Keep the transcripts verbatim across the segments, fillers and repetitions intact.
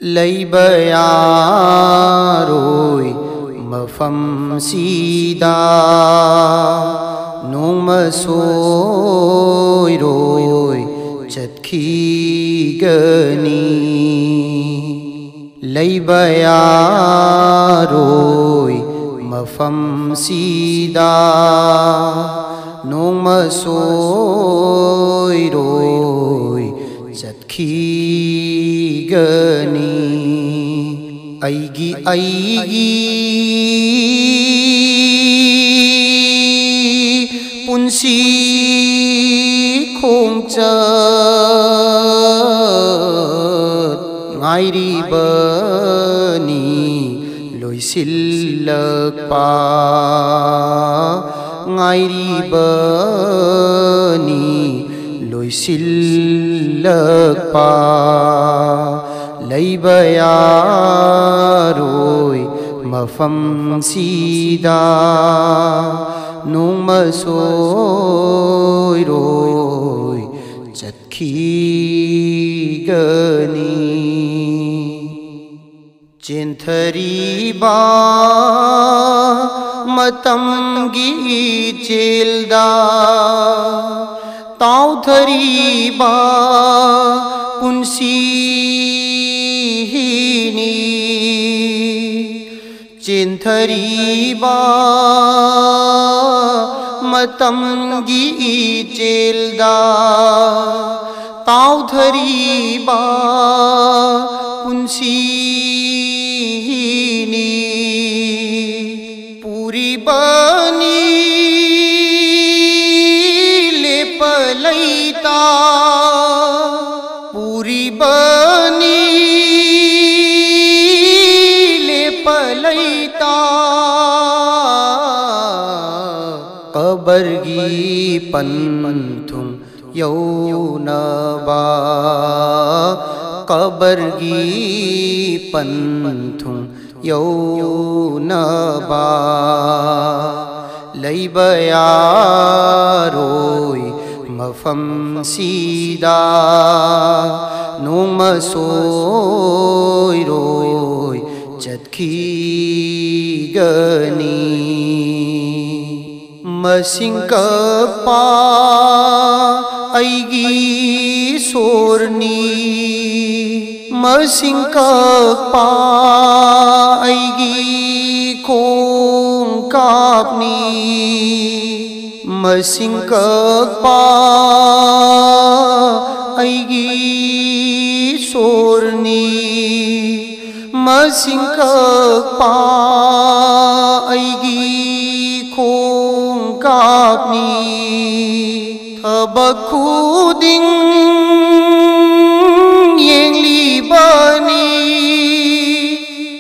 ꯂꯩꯕ ꯌꯥꯔꯣꯏ ꯃꯐꯝꯁꯤꯗ, ꯅꯣꯡꯃ ꯁꯣꯏꯔꯣꯏ ꯆꯠꯈꯤꯒꯅꯤ꯫ ꯂꯩꯕ ꯌꯥꯔꯣꯏ ꯃꯐꯝꯁꯤꯗ, ꯅꯣꯡꯃ ꯁꯣꯏꯔꯣꯏ ꯆꯠꯈꯤꯒꯅꯤ꯫ ꯑꯩꯒꯤ, ꯑꯩꯒꯤ ꯄꯨꯟꯁꯤ ꯈꯣꯡꯆꯠ ꯉꯥꯏꯔꯤꯕꯅꯤ ꯂꯣꯏꯁꯤꯜꯂꯛꯄ, ꯉꯥꯏꯔꯤꯕꯅꯤ ꯂꯣꯏꯁꯤꯜꯂꯛꯄ꯫ ꯂꯩꯕ ꯌꯥꯔꯣꯏ ꯃꯐꯝꯁꯤꯗ, ꯅꯣꯡꯃ ꯁꯣꯏꯔꯣꯏ ꯆꯠꯈꯤꯒꯅꯤ꯫ ꯆꯦꯟꯊꯔꯤꯕ ꯃꯇꯝꯒꯤ ꯏꯆꯦꯜꯗ, ꯇꯥꯎꯊꯔꯤꯕ ꯄꯨꯟꯁꯤꯅꯤ꯫ ꯆꯦꯟꯊꯔꯤꯕ ꯃꯇꯝꯒꯤ ꯏꯆꯦꯜꯗ, ꯇꯥꯎꯊꯔꯤꯕ ꯄꯨꯟꯁꯤꯅꯤ꯫ ꯄꯨꯔꯤꯕꯅꯤ ꯂꯦꯞꯄ ꯂꯩꯇ, ꯄꯨꯔꯤꯕꯅꯤ ꯂꯦꯞꯄ ꯂꯩꯇ, ꯀꯕꯔꯒꯤ ꯄꯟꯊꯨꯡ ꯌꯧꯅꯕ, ꯀꯕꯔꯒꯤ ꯄꯟꯊꯨꯡ ꯌꯧꯅꯕ꯫ ꯂꯩꯕ ꯌꯥꯔꯣꯏ ꯃꯐꯝꯁꯤꯗ, ꯅꯣꯡꯃ ꯁꯣꯏꯔꯣꯏ ꯆꯠꯈꯤꯒꯅꯤ꯫ ꯃꯁꯤꯡ ꯀꯛꯄ ꯑꯩꯒꯤ ꯁꯣꯔꯅꯤ꯫ ꯃꯁꯤꯡ ꯀꯛꯄ ꯑꯩꯒꯤ ꯈꯣꯡꯀꯥꯞꯅꯤ꯫ ꯃꯁꯤꯡ ꯀꯛꯄ ꯑꯩꯒꯤ ꯁꯣꯔꯅꯤ꯫ ꯃꯁꯤꯡ ꯀꯛꯄ ꯑꯩꯒꯤ ꯈꯣꯡꯀꯥꯞꯅꯤ꯫ ꯊꯕꯛ ꯈꯨꯗꯤꯡ ꯌꯦꯡꯂꯤꯕꯅꯤ꯫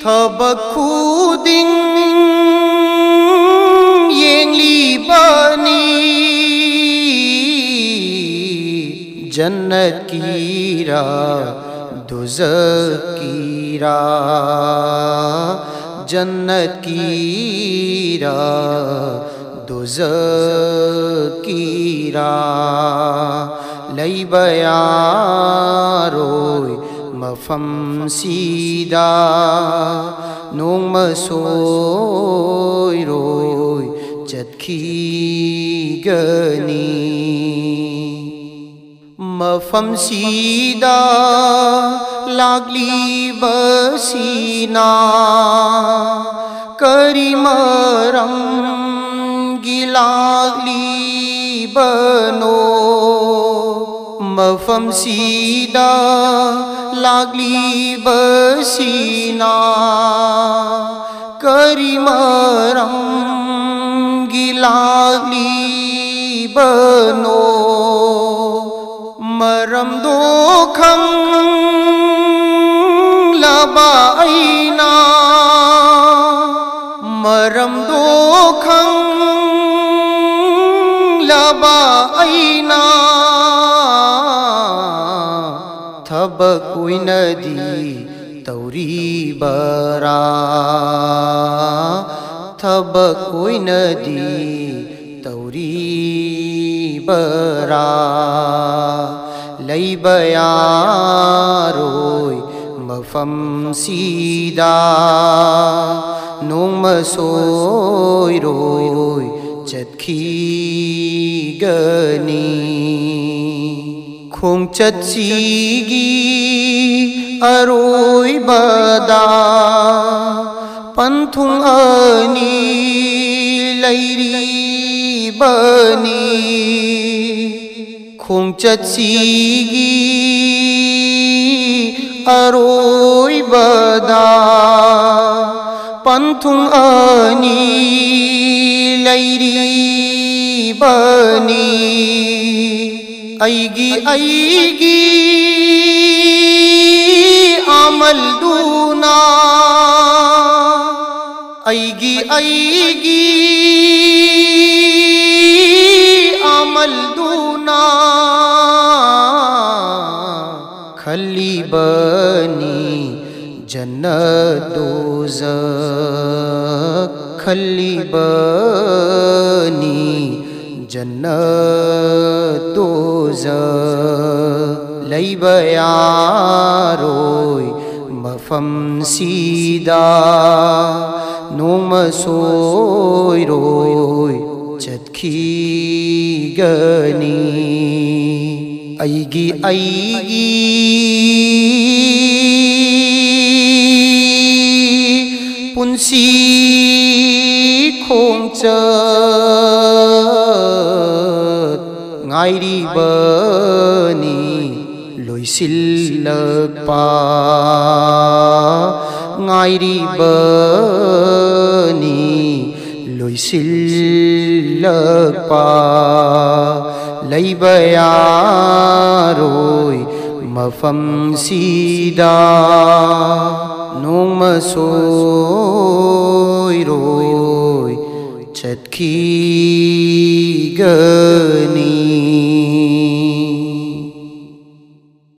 ꯊꯕꯛ ꯈꯨꯗꯤꯡ ꯌꯦꯡꯂꯤꯕꯅꯤ꯫ ꯖꯟꯅꯠꯀꯤꯔꯥ ꯗꯨꯖꯈꯀꯤꯔꯥ, ꯖꯟꯅꯠꯀꯤꯔꯥ ꯗꯨꯖꯈꯀꯤꯔꯥ, ꯂꯩꯕ ꯌꯥꯔꯣꯏ ꯃꯐꯝꯁꯤꯗ꯫ ꯅꯣꯡꯃ ꯁꯣꯏꯔꯣꯏ ꯆꯠꯈꯤꯒꯅꯤ꯫ ꯃꯐꯝꯁꯤꯗ ꯂꯥꯛꯂꯤꯕꯁꯤꯅ ꯀꯔꯤ ꯃꯔꯝꯒꯤ ꯂꯥꯛꯂꯤꯕꯅꯣ? ꯃꯐꯝꯁꯤꯗ ꯂꯥꯛꯂꯤꯕꯁꯤꯅ ꯀꯔꯤ ꯃꯔꯝꯒꯤ ꯂꯥꯛꯂꯤꯕꯅꯣ? ꯃꯔꯝꯗꯣ ꯈꯪꯂꯕ ꯑꯩꯅ, ꯃꯔꯝꯗꯣ ꯈꯪꯂꯕ ꯑꯩꯅ, ꯊꯕꯛ ꯑꯣꯏꯅꯗꯤ ꯇꯧꯔꯤꯕꯔꯥ? ꯊꯕꯛ ꯑꯣꯏꯅꯗꯤ ꯇꯧꯔꯤꯕꯔꯥ? ꯂꯩꯕ ꯌꯥꯔꯣꯏ ꯃꯐꯝꯁꯤꯗ, ꯅꯣꯡꯃ ꯁꯣꯏꯔꯣꯏ ꯆꯠꯈꯤꯒꯅꯤ꯫ ꯈꯣꯡꯆꯠꯁꯤꯒꯤ ꯑꯔꯣꯏꯕꯗ ꯄꯟꯊꯨꯡ ꯑꯅꯤ ꯂꯩꯔꯤꯕꯅꯤ꯫ ꯈꯣꯡꯆꯠꯁꯤꯒꯤ ꯑꯔꯣꯏꯕꯗ ꯄꯟꯊꯨꯡ ꯑꯅꯤ ꯂꯩꯔꯤꯕꯅꯤ꯫ ꯑꯩꯒꯤ ꯑꯩꯒꯤ ꯑꯃꯜꯗꯨꯅ, ꯑꯩꯒꯤ ꯑꯩꯒꯤ ꯑꯃꯜꯗꯨꯅ ꯈꯜꯂꯤꯕꯅꯤ ꯖꯟꯅꯠ ꯗꯣꯖꯈ, ꯈꯜꯂꯤꯕꯅꯤ ꯖꯟꯅꯠ ꯗꯣꯖꯈ꯫ ꯂꯩꯕ ꯌꯥꯔꯣꯏ ꯃꯐꯝꯁꯤꯗ, ꯅꯣꯡꯃ ꯁꯣꯏꯔꯣꯏ ꯆꯠꯈꯤꯒꯅꯤ꯫ ꯑꯩꯒꯤ ꯑꯩꯒꯤ ꯄꯨꯟꯁꯤ ꯈꯣꯡꯆꯠ ꯉꯥꯏꯔꯤꯕꯅꯤ ꯂꯣꯏꯁꯤꯜꯂꯛꯄ, ꯉꯥꯏꯔꯤꯕꯅꯤ ꯂꯣꯏꯁꯤꯜꯂꯛꯄ꯫ ꯂꯩꯕ ꯌꯥꯔꯣꯏ ꯃꯐꯝꯁꯤꯗ, ꯅꯣꯡꯃ ꯁꯣꯏꯔꯣꯏ ꯆꯠꯈꯤꯒꯅꯤ꯫